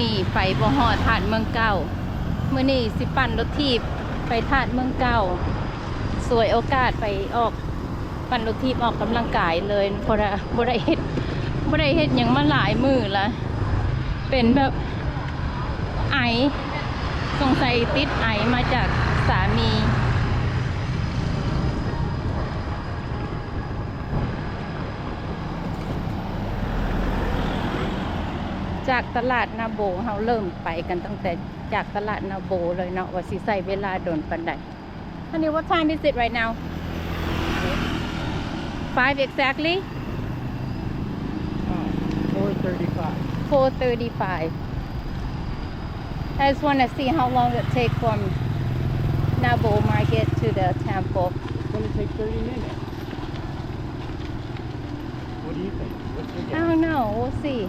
ນີ້ໄປບໍ່ຮອດທາດເມືອງເກົ່າ. ມື້ນີ້ຊິປັ່ນລົດຖີບໄປທາດເມືອງເກົ່າ, ສວຍໂອກາດໄປອອກ ປັ່ນລົດຖີບອອກກຳລັງກາຍເລີຍ ເພາະວ່າບໍ່ໄດ້ເຮັດ ບໍ່ໄດ້ເຮັດຫຍັງມາຫຼາຍມື້ລະ ເປັນແບບໄອ ສົງໄສຕິດໄອມາຈາກສາມີ. ຈາກຕະຫຼາດນາໂບ ເຮົາເລີ່ມໄປກັນຕັ້ງແຕ່ຈາກຕະຫຼາດນາໂບເລີຍເນາະ ວ່າຊິໃຊ້ເວລາດົນປານໃດ. Honey, what time is it right now? Five exactly? Uh, four thirty-five. Four thirty-five. I just wanna see how long it take from Nabo Market to the temple. It's gonna take thirty minutes. What do you think? What's your guess? I don't know. We'll see.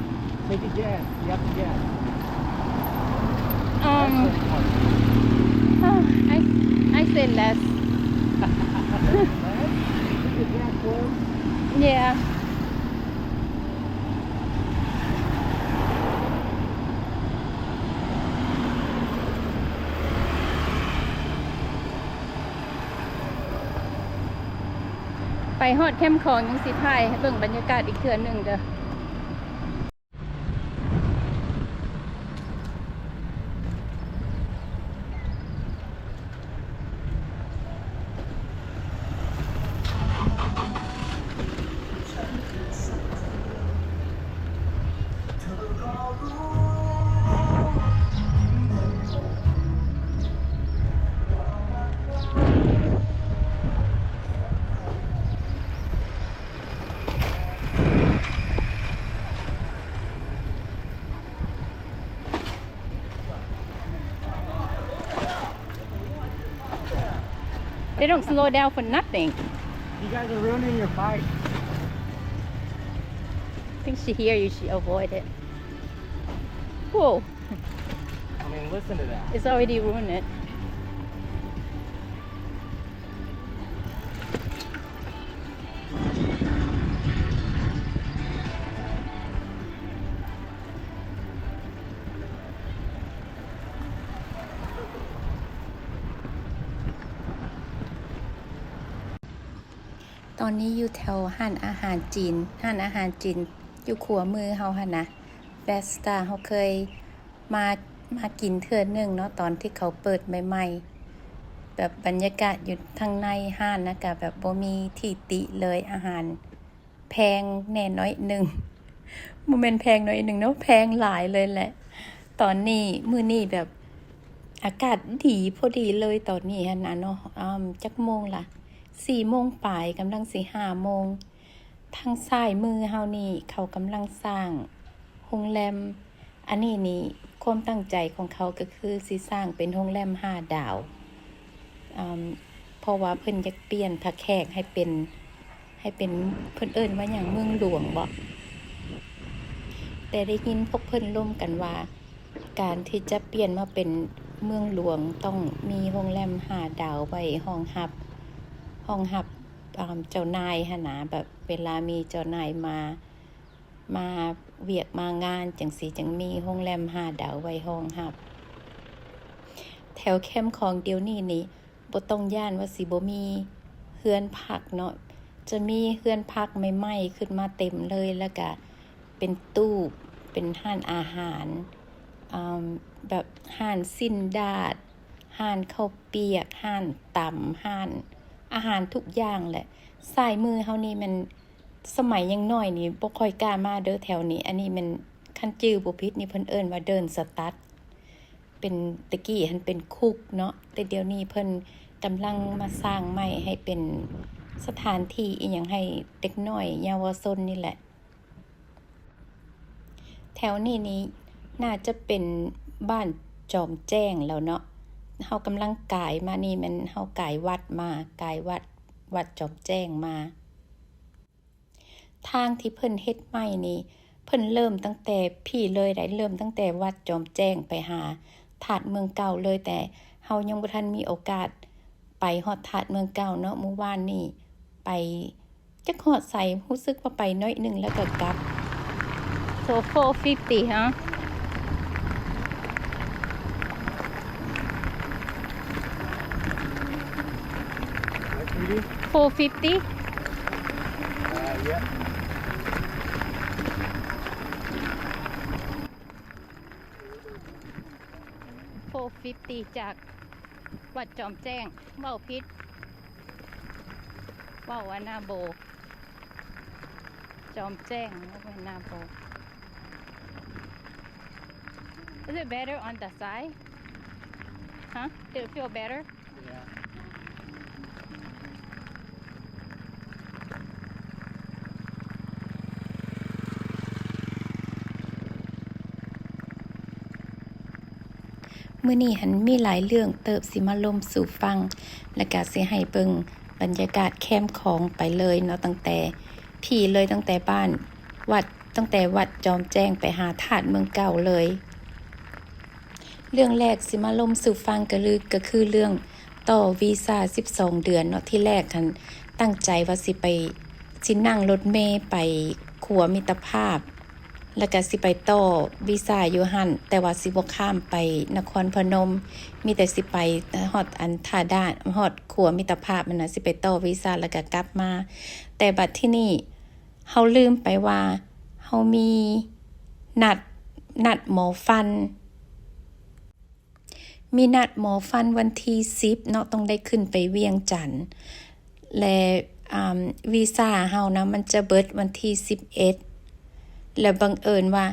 Take a guess. You have to guess. Um, That's very hard. Oh, I, I say less. Less? Is that close? Yeah. ໄປຮອດແຄມຂອງ ຍັງຊິຖ່າຍໃຫ້ເບິ່ງບັນຍາກາດອີກເທື່ອໜຶ່ງເດີ້. They don't slow down for nothing. You guys are ruining your bike. I think she hear you, she avoid it. Whoa. I mean, listen to that. It's already ruined it. ຕອນນີ້ຢູ່ແຖວຮ້ານອາຫານຈີນ, ຮ້ານອາຫານຈີນຢູ່ຂວາມືເຮົາຫັ້ນນະ. Fiesta ເຮົາເຄີຍມາ, ມາກິນເທື່ອໜຶ່ງເນາະ ຕອນທີ່ເຂົາເປີດໃໝ່ໆ. ແບບບັນຍາກາດຢູ່ທາງໃນຮ້ານນະ ກະແບບບໍ່ມີທີ່ຕິເລີຍ, ອາຫານ ແພງແດ່ໜ້ອຍໜຶ່ງ, ບໍ່ແມ່ນແພງໜ້ອຍໜຶ່ງເນາະ ແພງຫຼາຍເລີຍແຫຼະ. ຕອນນີ້ ມື້ນີ້ແບບອາກາດດີພໍດີເລີຍຕອນນີ້ຫັ້ນນະເນາະ. ອາ ຈັກໂມງລະ? ສີ່ໂມງປາຍ ກຳລັງຊິຫ້າໂມງ. ທາງຊ້າຍມືເຮົານີ້ ເຂົາກຳລັງສ້າງໂຮງແຮມ. ອັນນີ້ນີ້ ຄວາມຕັ້ງໃຈຂອງເຂົາກໍຄືຊິສ້າງເປັນໂຮງແຮມຫ້າດາວ, ອາ ເພາະວ່າເພິ່ນຢາກປ່ຽນທ່າແຂກໃຫ້ເປັນ, ໃຫ້ເປັນ, ເພິ່ນເອີ້ນວ່າຫຍັງ ເມືອງຫຼວງບໍ? ແຕ່ໄດ້ຍິນພວກເພິ່ນລົມກັນວ່າ ການທີ່ຈະປ່ຽນມາເປັນເມືອງຫຼວງ ຕ້ອງມີໂຮງແຮມຫ້າດາວໄວ້ຮອງຮັບ, ຮອງຮັບ ອາ ເຈົ້ານາຍຫັ້ນນະ, ແບບເວລາມີເຈົ້ານາຍມາ ມາວຽກມາງານຈັ່ງຊີ້ ຈັ່ງມີໂຮງແຮມຫ້າດາວໄວ້ຮອງຮັບ. ແຖວແຄມຂອງດຽວນີ້ນີ້ ບໍ່ຕ້ອງຢ້ານວ່າຊິບໍ່ມີເຮືອນພັກເນາະ, ຈະມີເຮືອນພັກໃໝ່ໆຂຶ້ນມາເຕັມເລີຍ, ແລ້ວກະເປັນຕູບ ເປັນຮ້ານອາຫານ, ອາ ແບບຮ້ານຊີ້ນດາດ, ຮ້ານເຂົ້າປຽກ, ຮ້ານຕຳ, ຮ້ານອາຫານທຸກຢ່າງແຫຼະ. ຊ້າຍມືເຮົານີ້ແມ່ນ ສະໄໝຍັງນ້ອຍນີ້ບໍ່ຄ່ອຍກ້າມາເດີ້ແຖວນີ້. ອັນນີ້ແມ່ນ ຄັນຈື່ບໍ່ຜິດນີ້ເພິ່ນເອີ້ນວ່າເດີ່ນສະຕັດ, ເປັນ ແຕ່ກີ້ຫັ້ນເປັນຄຸກເນາະ, ແຕ່ດຽວນີ້ເພິ່ນກຳລັງມາສ້າງໃໝ່ໃຫ້ເປັນສະຖານທີ່ອີ່ຫຍັງໃຫ້ເດັກນ້ອຍເຍົາວະຊົນນີ້ແຫຼະ. ແຖວນີ້ນີ້ໜ້າຈະເປັນບ້ານຈອມແຈ້ງແລ້ວເນາະ. ເຮົາກຳລັງກາຍມານີ້ ແມ່ນເຮົາກາຍວັດມາ, ກາຍວັດ, ວັດຈອມແຈ້ງມາ. ທາງທີ່ເພິ່ນເຮັດໃໝ່ນີ້ ເພິ່ນເລີ່ມຕັ້ງແຕ່ພີ້ເລີຍໄດ໋, ເລີ່ມຕັ້ງແຕ່ວັດຈອມແຈ້ງໄປຫາທາດເມືອງເກົ່າເລີຍ, ແຕ່ເຮົາຍັງບໍ່ທັນມີໂອກາດໄປຮອດທາດເມືອງເກົ່າເນາະ. ມື້ວານນີ້ໄປ ຈັກຮອດໃສ, ຮູ້ສຶກວ່າໄປໜ້ອຍໜຶ່ງແລ້ວກໍກັບ. So four fifty, huh? Four fifty? Uh, yeah. Four fifty ຈາກວັດຈອມແຈ້ງ. ເວົ້າຜິດ ເວົ້າອານາໂບ ຈອມແຈ້ງ ເວົ້າອານາໂບ. Is it better on the side? Huh? Do you feel better? ມື້ນີ້ຫັ້ນມີຫຼາຍເລື່ອງເຕີບຊິມາລົມສູ່ຟັງ ແລ້ວກະຊິໃຫ້ເບິ່ງບັນຍາກາດແຄມຂອງໄປເລີຍເນາະ ຕັ້ງແຕ່ພີ້ເລີຍ ຕັ້ງແຕ່ບ້ານວັດ ຕັ້ງແຕ່ວັດຈອມແຈ້ງໄປຫາທາດເມືອງເກົ່າເລີຍ. ເລື່ອງແລກຊິມາລົມສູ່ຟັງກະຄື ກະຄືເລື່ອງຕໍ່ວີຊາສິບສອງເດືອນເນາະ. ທີແລກຫັ້ນຕັ້ງໃຈວ່າຊິໄປ ຊິນັ່ງລົດເມໄປຂົວມິດຕະພາບ ແລ້ວກະຊິໄປຕໍ່ວີຊາຢູ່ຫັ້ນ ແຕ່ວ່າຊິບໍ່ຂ້າມໄປນະຄອນພະນົມ ມີແຕ່ຊິໄປຮອດອັນທ່າດ່ານ ຮອດຂົວມິດຕະພາບຫັ້ນນະ ຊິໄປຕໍ່ວີຊາແລ້ວກະກັບມາ. ແຕ່ບັດທີນີ້ ເຮົາລືມໄປວ່າເຮົາມີນັດ ນັດໝໍຟັນ ມີນັດໝໍຟັນວັນທີສິບເນາະ ຕ້ອງໄດ້ຂຶ້ນໄປວຽງຈັນ ແລະ ອາ ວີຊາເຮົານະ ມັນຈະເບິດວັນທີສິບເອັດ ແລະ ບັງເອີນວ່າ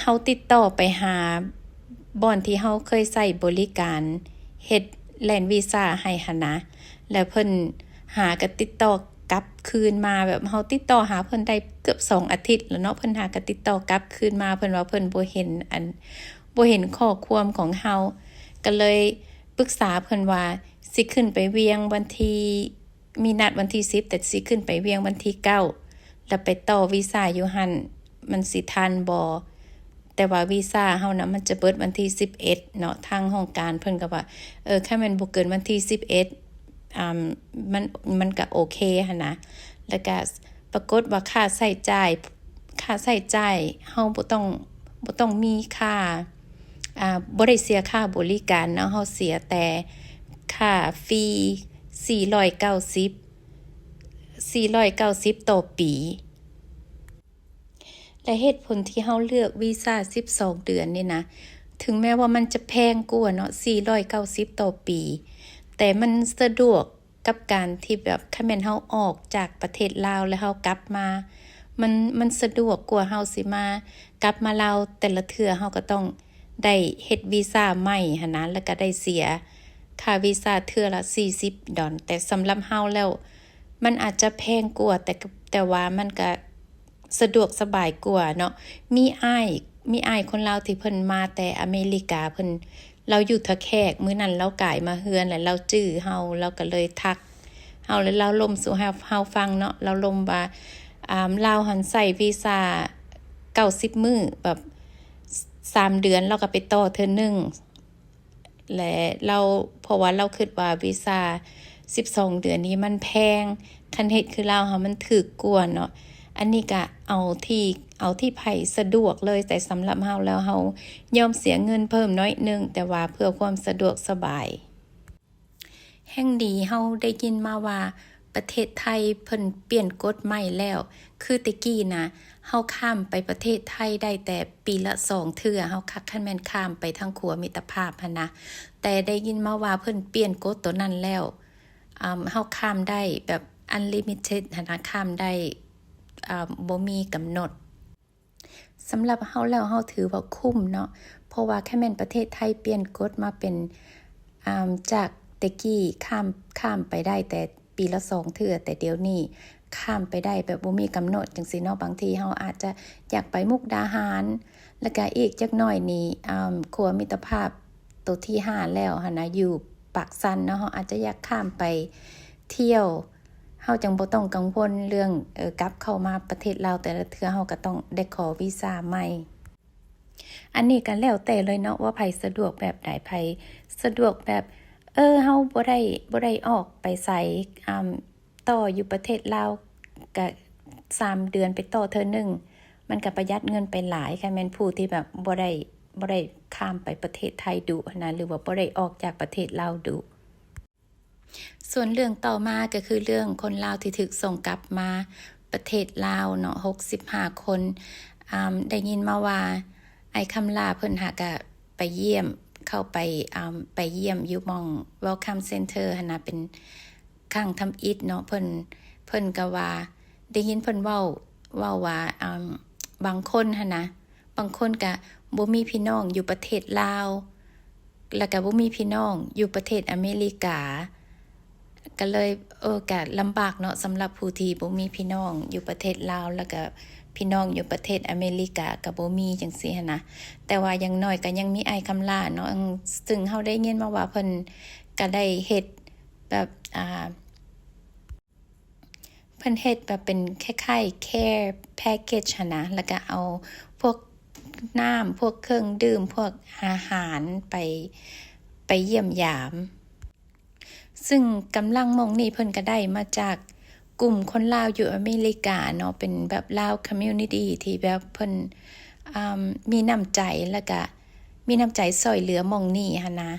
ເຮົາຕິດຕໍ່ໄປຫາບ່ອນທີ່ເຮົາເຄີຍໃຊ້ບໍລິການເຮັດແລ່ນວີຊາໃຫ້ຫັ້ນນະ ແລະ ເພິ່ນຫາກະຕິດຕໍ່ ກັບຄືນມາ ແບບເຮົາຕິດຕໍ່ຫາເພິ່ນໄດ້ເກືອບສອງອາທິດແລ້ວເນາະ ເພິ່ນຫາກະຕິດຕໍ່ກັບຄືນມາ ເພິ່ນວ່າເພິ່ນບໍ່ເຫັນອັນ ບໍ່ເຫັນຂໍ້ຄວາມຂອງເຮົາ ກະເລີຍປຶກສາເພິ່ນວ່າຊິຂຶ້ນໄປວຽງວັນທີ ມີນັດວັນທີສິບ ແຕ່ຊິຂຶ້ນໄປວຽງວັນທີເກົ້າ ແລ້ວໄປຕໍ່ວີຊາຢູ່ຫັ້ນ ມັນຊິທັນບໍ່? ແຕ່ວ່າວີຊາເຮົານະ ມັນຈະເບິດວັນທີສິບເອັດເນາະ ທາງຫ້ອງການເພິ່ນກໍວ່າ ເອີ ຄັນແມ່ນບໍ່ເກີນວັນທີສິບເອັດ ອາ ມັນ ມັນກະໂອເຄຫັ້ນນະ ແລ້ວກະປາກົດວ່າຄ່າໃຊ້ຈ່າຍ ຄ່າໃຊ້ຈ່າຍເຮົາບໍ່ຕ້ອງ ບໍ່ຕ້ອງມີຄ່າ ອາ ບໍ່ໄດ້ເສຍຄ່າບໍລິການເນາະ ເຮົາເສຍແຕ່ຄ່າຟຣີສີ່ຮ້ອຍເກົ້າສິບ ສີ່ຮ້ອຍເກົ້າສິບຕໍ່ປີ. ແລະ ເຫດຜົນທີ່ເຮົາເລືອກວີຊາສິບສອງເດືອນນີ້ນະ ເຖິງແມ້ວ່າມັນຈະແພງກວ່າເນາະ ສີ່ຮ້ອຍເກົ້າສິບຕໍ່ປີ ແຕ່ມັນສະດວກກັບການທີ່ແບບ ຄັນແມ່ນເຮົາອອກຈາກປະເທດລາວແລ້ວເຮົາກັບມາ ມັນ ມັນສະດວກກວ່າເຮົາຊິມາ ກັບມາລາວແຕ່ລະເທື່ອເຮົາກໍຕ້ອງໄດ້ເຮັດວີຊາໃໝ່ຫັ້ນນະ ແລ້ວກໍໄດ້ເສຍຄ່າວີຊາເທື່ອລະສີ່ສິບດອນ ແຕ່ສຳລັບເຮົາແລ້ວ ມັນອາດຈະແພງກວ່າ ແຕ່ ແຕ່ວ່າມັນກະ ສະດວກສະບາຍກວ່າເນາະ. ມີອ້າຍ ມີອ້າຍຄົນລາວທີ່ເພິ່ນມາແຕ່ອາເມລິກາ ເພິ່ນ ລາວຢູ່ທ່າແຂກ ມື້ນັ້ນລາວກາຍມາເຮືອນ ແລ້ວລາວຈື່ເຮົາ ລາວກໍເລີຍທັກເຮົາ ແລ້ວລາວລົມສູ່ເຮົາ ເຮົາຟັງເນາະ. ລາວລົມວ່າ ອາ ລາວຫັ້ນໃຊ້ວີຊາເກົ້າສິບມື້ ແບບ ສາມເດືອນ ລາວກໍໄປຕໍ່ເທື່ອໜຶ່ງ. ແລະ ລາວ ເພາະວ່າລາວຄິດວ່າວີຊາສິບສອງເດືອນນີ້ມັນແພງ, ຄັນເຮັດຄືລາວຫັ້ນມັນຖືກກວ່າເນາະ. ອັນນີ້ກະເອົາທີ່ ເອົາທີ່ໃຜສະດວກເລີຍ, ແຕ່ສຳລັບເຮົາແລ້ວ ເຮົາຍອມເສຍເງິນເພີ່ມໜ້ອຍໜຶ່ງ ແຕ່ວ່າເພື່ອຄວາມສະດວກສະບາຍ. ແຮ່ງດີ ເຮົາໄດ້ຍິນມາວ່າປະເທດໄທເພິ່ນປ່ຽນກົດໃໝ່ແລ້ວ, ຄືແຕ່ກີ້ນະ ເຮົາຂ້າມໄປປະເທດໄທໄດ້ແຕ່ປີລະສອງເທື່ອ, ເຮົາ ຄັນແມ່ນຂ້າມໄປທາງຂົວມິດຕະພາບຫັ້ນນະ. ແຕ່ໄດ້ຍິນມາວ່າເພິ່ນປ່ຽນກົດໂຕນັ້ນແລ້ວ, ອາ ເຮົາຂ້າມໄດ້ແບບ unlimited ຫັ້ນນະ, ຂ້າມໄດ້ ອາ ບໍ່ມີກຳນົດ. ສຳລັບເຮົາແລ້ວ ເຮົາຖືວ່າຄຸ້ມເນາະ, ເພາະວ່າຄັນແມ່ນປະເທດໄທປ່ຽນກົດມາເປັນ ອາ ຈາກແຕ່ກີ້ຂ້າມ ຂ້າມໄປໄດ້ແຕ່ປີລະສອງເທື່ອ, ແຕ່ດຽວນີ້ຂ້າມໄປໄດ້ແບບບໍ່ມີກຳນົດຈັ່ງຊີ້ເນາະ. ບາງທີເຮົາອາດຈະຢາກໄປມຸກດາຫານ, ແລ້ວກະອີກຈັກໜ້ອຍນີ້ ອາ ຂົວມິດຕະພາບໂຕທີຫ້າແລ້ວຫັ້ນນະ ຢູ່ປາກຊັນເນາະ, ເຮົາອາດຈະຢາກຂ້າມໄປທ່ຽວ ເຮົາຈັ່ງບໍ່ຕ້ອງກັງວົນເລື່ອງ ເອີ ກັບເຂົ້າມາປະເທດລາວແຕ່ລະເທື່ອ ເຮົາກໍຕ້ອງໄດ້ຂໍວີຊາໃໝ່. ອັນນີ້ກໍແລ້ວແຕ່ເລີຍເນາະ ວ່າໃຜສະດວກແບບໃດ, ໃຜສະດວກແບບ ເອີ ເຮົາບໍ່ໄດ້ ບໍ່ໄດ້ອອກໄປໃສ ອາ ຕໍ່ຢູ່ປະເທດລາວ ກະສາມເດືອນໄປຕໍ່ເທື່ອໜຶ່ງ, ມັນກະປະຢັດເງິນໄປຫຼາຍ. ຄັນແມ່ນຜູ້ທີ່ແບບບໍ່ໄດ້ ບໍ່ໄດ້ຂ້າມໄປປະເທດໄທດຸຫັ້ນນະ ຫຼືວ່າບໍ່ໄດ້ອອກຈາກປະເທດລາວດຸ. ສ່ວນເລື່ອງຕໍ່ມາກໍຄືເລື່ອງຄົນລາວທີ່ຖືກສົ່ງກັບມາປະເທດລາວເນາະ ຫົກສິບຫ້າຄົນ. ອາ ໄດ້ຍິນມາວ່າ ອ້າຍຄຳຫຼ້າເພິ່ນຫາກະໄປຢ້ຽມ ເຂົ້າໄປ ອາ ໄປຢ້ຽມຢູ່ໝ່ອງ Welcome Center ຫັ້ນນະ ເປັນຄັ້ງທຳອິດເນາະ. ເພິ່ນ ເພິ່ນກໍວ່າ ໄດ້ຍິນເພິ່ນເວົ້າ ເວົ້າວ່າ ອາ ບາງຄົນຫັ້ນນະ ບາງຄົນກະບໍ່ມີພີ່ນ້ອງຢູ່ປະເທດລາວ ແລ້ວກະບໍ່ມີພີ່ນ້ອງຢູ່ປະເທດອາເມລິກາ ກະເລີຍ ເອີ ກະລຳບາກເນາະ ສຳລັບຜູ້ທີ່ບໍ່ມີພີ່ນ້ອງຢູ່ປະເທດລາວ ແລ້ວກະພີ່ນ້ອງຢູ່ປະເທດອາເມລິກາກະບໍ່ມີ ຈັ່ງຊີ້ຫັ້ນນະ. ແຕ່ວ່າຢ່າງໜ້ອຍກະຍັງມີອ້າຍຄຳຫຼ້າເນາະ ເຊິ່ງເຮົາໄດ້ຍິນມາວ່າເພິ່ນກະໄດ້ເຮັດແບບ ອາ ເພິ່ນເຮັດແບບເປັນຄ້າຍໆ care package ຫັ້ນນະ ແລ້ວກະເອົາພວກນ້ຳ ພວກເຄື່ອງດື່ມ ພວກອາຫານໄປ ໄປຢ້ຽມຢາມ. ເຊິ່ງກຳລັງໝ່ອງນີ້ເພິ່ນກະໄດ້ມາຈາກກຸ່ມຄົນລາວຢູ່ອາເມລິກາເນາະ ເປັນແບບລາວ community ທີ່ແບບເພິ່ນ ອາ ມີນ້ຳໃຈ ແລ້ວກະມີນ້ຳໃຈຊ່ອຍເຫຼືອໝ່ອງນີ້ຫັ້ນນະ.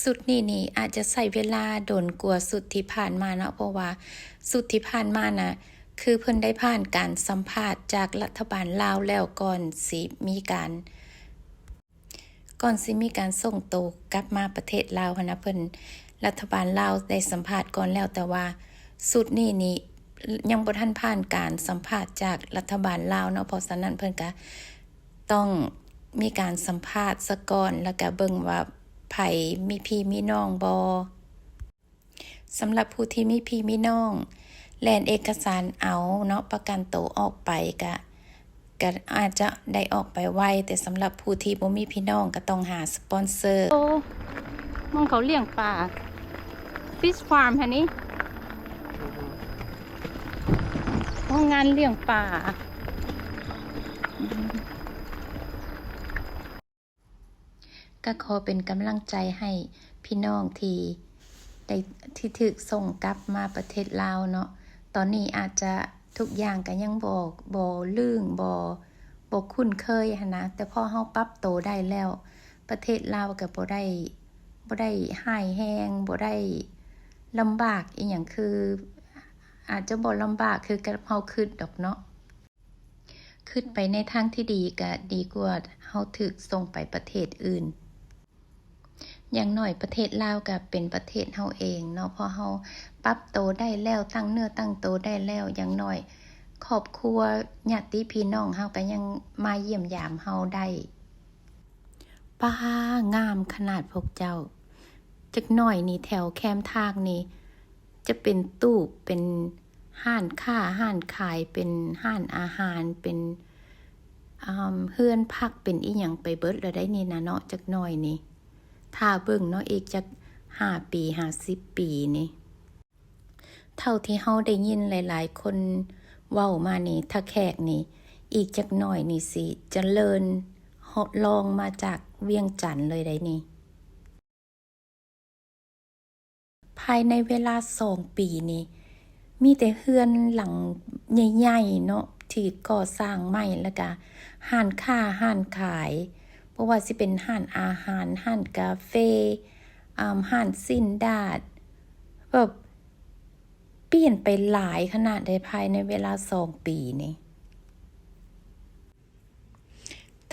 ຊຸດນີ້ນີ້ອາດຈະໃຊ້ເວລາດົນກວ່າຊຸດທີ່ຜ່ານມາເນາະ ເພາະວ່າຊຸດທີ່ຜ່ານມານະ ຄືເພິ່ນໄດ້ຜ່ານການສຳພາດຈາກລັດຖະບານລາວແລ້ວ ກ່ອນຊິມີການ ກ່ອນຊິມີການສົ່ງໂຕກັບມາປະເທດລາວຫັ້ນນະ ເພິ່ນ ລັດຖະບານລາວໄດ້ສຳພາດກ່ອນແລ້ວ. ແຕ່ວ່າຊຸດນີ້ນີ້ຍັງບໍ່ທັນຜ່ານການສຳພາດຈາກລັດຖະບານລາວເນາະ ເພາະສະນັ້ນເພິ່ນກະ ຕ້ອງມີການສຳພາດສາກ່ອນ ແລ້ວກະເບິ່ງວ່າໃຜມີພີ່ມີນ້ອງບໍ່. ສຳລັບຜູ້ທີ່ມີພີ່ມີນ້ອງ ແລ່ນເອກະສານເອົາເນາະ ປະກັນໂຕອອກໄປ ກະ ກະອາດຈະໄດ້ອອກໄປໄວ, ແຕ່ສຳລັບຜູ້ທີ່ບໍ່ມີພີ່ນ້ອງ ກະຕ້ອງຫາສະປອນເຊີ. ໂອ້ ໝ່ອງເຂົາລ້ຽງປາ Fish Farm ຫັ້ນນີ້ ໂຮງງານລ້ຽງປາ. ກະຂໍເປັນກຳລັງໃຈໃຫ້ພີ່ນ້ອງທີ່ໄດ້ ທີ່ຖືກສົ່ງກັບມາປະເທດລາວເນາະ. ຕອນນີ້ອາດຈະທຸກຢ່າງກະຍັງບໍ່ ບໍ່ລື່ນ ບໍ່ ບໍ່ຄຸ້ນເຄີຍຫັ້ນນະ, ແຕ່ພໍເຮົາປັບໂຕໄດ້ແລ້ວ ປະເທດລາວກະບໍ່ໄດ້ ບໍ່ໄດ້ຮ້າຍແຮງ ບໍ່ໄດ້ລຳບາກອີ່ຫຍັງ ຄື ອາດຈະບໍ່ລຳບາກຄືກັບເຮົາຄິດດອກເນາະ. ຄິດໄປໃນທາງທີ່ດີກະດີກວ່າເຮົາຖືກສົ່ງໄປປະເທດອື່ນ. ຢ່າງໜ້ອຍປະເທດລາວກະເປັນປະເທດເຮົາເອງເນາະ, ເພາະເຮົາປັບໂຕໄດ້ແລ້ວ, ຕັ້ງເນື້ອຕັ້ງໂຕໄດ້ແລ້ວ, ຢ່າງໜ້ອຍຄອບຄົວຍາດຕິພີ່ນ້ອງເຮົາກະຍັງມາຢ້ຽມຢາມເຮົາໄດ້. ປ້າ ງາມຂະໜາດພວກເຈົ້າ. ຈັກໜ້ອຍນີ້ແຖວແຄມທາງນີ້ຈະເປັນຕູບ ເປັນຮ້ານຄ້າຮ້ານຂາຍ ເປັນຮ້ານອາຫານ ເປັນ ອາ ເຮືອນພັກ ເປັນອີ່ຫຍັງໄປເບິດແລ້ວໄດ໋ນີ້ນະເນາະ. ຈັກໜ້ອຍນີ້ຖ້າເບິ່ງເນາະ ອີກຈັກຫ້າປີ ຫ້າສິບປີນີ້ ເທົ່າທີ່ເຮົາໄດ້ຍິນຫຼາຍໆຄົນເວົ້າມານີ້ ທ່າແຂກນີ້ ອີກຈັກໜ້ອຍນີ້ຊິຈະເລີນຮອງລອງມາຈາກວຽງຈັນເລີຍໄດ໋ນີ້. ພາຍໃນເວລາສອງປີນີ້ ມີແຕ່ເຮືອນຫຼັງໃຫຍ່ໆເນາະ ທີ່ກໍ່ສ້າງໃໝ່ ແລ້ວກະຮ້ານຄ້າຮ້ານຂາຍ ບໍ່ວ່າຊິເປັນຮ້ານອາຫານ ຮ້ານກາເຟ ອາ ຮ້ານຊີ້ນດາດ ແບບ ປ່ຽນໄປຫຼາຍຂະໜາດໃດພາຍໃນເວລາສອງປີນີ້.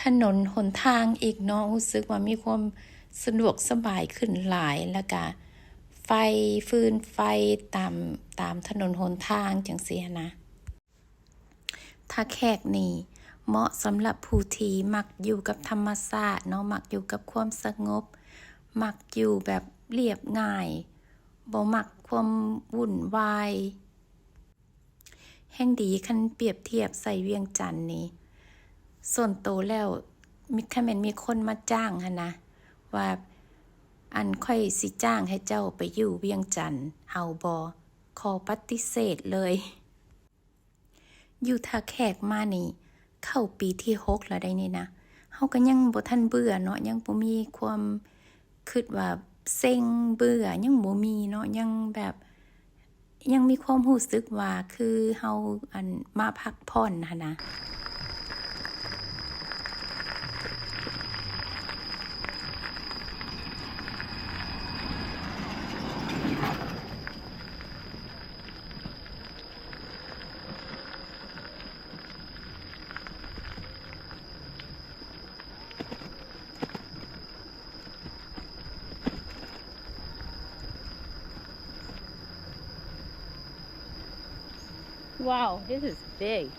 ຖະໜົນຫົນທາງອີກເນາະ ຮູ້ສຶກວ່າມີຄວາມສະດວກສະບາຍຂຶ້ນຫຼາຍ ແລ້ວກະໄຟ ຟືນໄຟຕາມ ຕາມຖະໜົນຫົນທາງຈັ່ງຊີ້ຫັ້ນນະ. ທ່າແຂກນີ້ເໝາະສຳລັບຜູ້ທີ່ມັກຢູ່ກັບທຳມະຊາດເນາະ ມັກຢູ່ກັບຄວາມສະຫງົບ ມັກຢູ່ແບບລຽບງ່າຍ ບໍ່ມັກຄວາມວຸ່ນວາຍ. ແຮ່ງດີ ຄັນປຽບທຽບໃສ່ວຽງຈັນນີ້ ສ່ວນໂຕແລ້ວ ມີ ຄັນແມ່ນມີຄົນມາຈ້າງຫັ້ນນະ ວ່າ ອັນ ຂ້ອຍຊິຈ້າງໃຫ້ເຈົ້າໄປຢູ່ວຽງຈັນ ເອົາບໍ່? ຂໍປະຕິເສດເລີຍ. ຢູ່ທ່າແຂກມານີ້ເຂົ້າປີທີຫົກແລ້ວໄດ໋ນີ້ນະ ເຮົາກໍຍັງບໍ່ທັນເບື່ອເນາະ ຍັງບໍ່ມີຄວາມຄິດວ່າເຊັງເບື່ອ ຍັງບໍ່ມີເນາະ ຍັງແບບ ຍັງມີຄວາມຮູ້ສຶກວ່າຄືເຮົາ ອັນ ມາພັກຜ່ອນຫັ້ນນະ. Wow, this is big.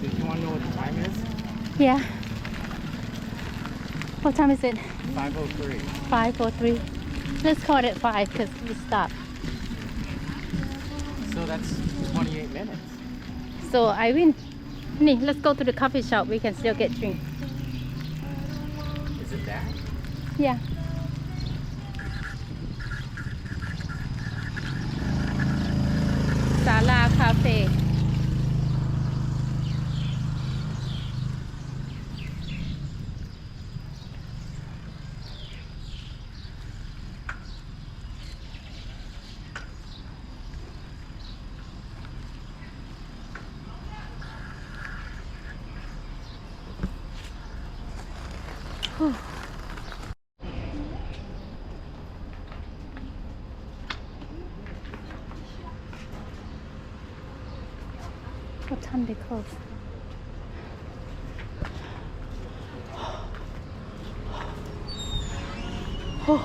Did you wanna know what the time is? Yeah. What time is it? Five oh three. Five oh three. Let's call it at five 'cause we stopped. So that's twenty-eight minutes. So I win. ນີ້ let's go to the coffee shop, we can still get drink. Is it that? Yeah. ສາລາຄາເຟ. What time they close? Oh.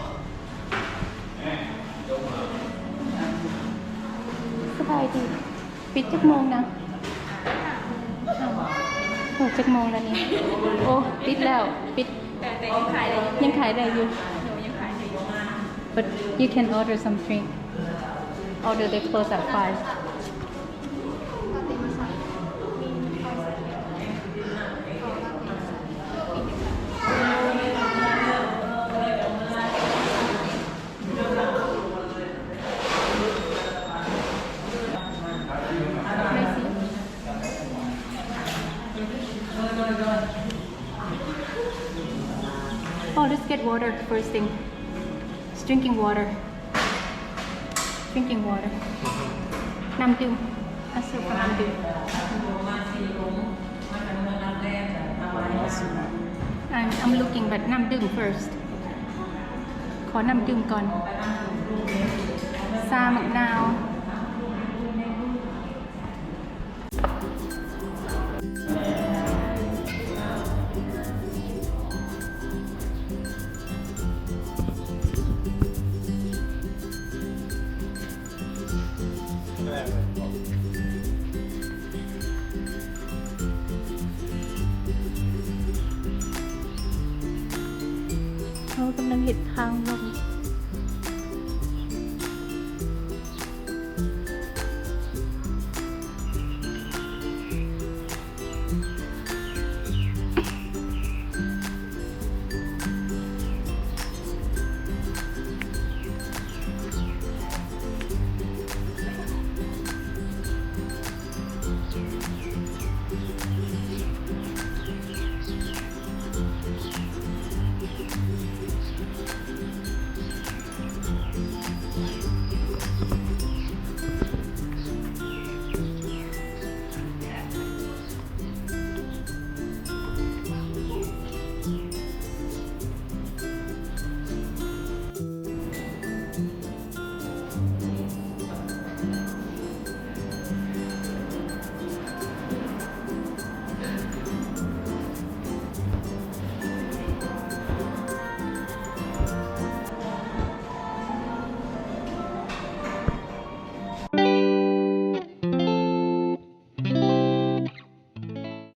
ສະບາຍດີ. ປິດຈັກໂມງນະ? ໂອ້ ຈັກໂມງແລ້ວນີ້? ໂອ້ ປິດແລ້ວ ປິດ. ແຕ່ ແຕ່ຍັງຂາຍໄດ້ຢູ່ ຍັງຂາຍໄດ້ຢູ່ ໂດຍ ຍັງຂາຍໄດ້ຢູ່. But you can order some drink, although they close at five. Oh, let's get water first thing. It's drinking water. Drinking water. ນ້ຳດື່ມ. Ask her for ນ້ຳດື່ມ. I'm, I'm looking, but ນ້ຳດື່ມ first. ຂໍນ້ຳດື່ມກ່ອນ. ຊາໝາກນາວ.